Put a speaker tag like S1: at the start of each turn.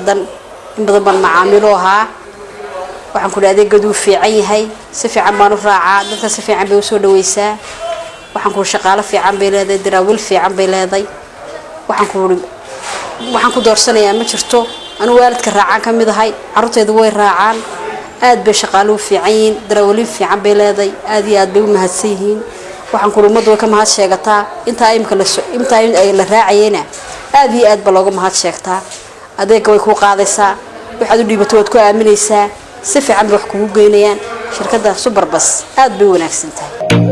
S1: Shirkaddan in badan baan macaamiilo ahaa. Waxaan ku idhi, adeegeedu wuu fiican yahay, si fiican baan u raacaa, dadka si fiican bay usoo dhaweysaa. Waxaan ku shaqaalo fiican bay leedahay, daraawiil fiican bay leedahay. Waxaan ku uri, waxaan ku doorsanayaa ma jirto. Anigu waalidka raacaan ka mid ahay, carruurtaydu way raacaan. Aad bay shaqaaluhu fiican yihiin, daraawaliin fiican bay leedahay, aad iyo aad bay u mahadsan yihiin. Waxaan ku ummaddu way ka mahad sheegataa. Intaa imika la intaa la raacayena aad iyo aad ba looga mahad sheegtaa. Adeegga way kuu qaadaysaa, waxaad u dhiibato waad ku aaminaysaa, si fiican bay wax kugu geynayaan. Shirkadda Super Bus aad bay u wanaagsan tahay.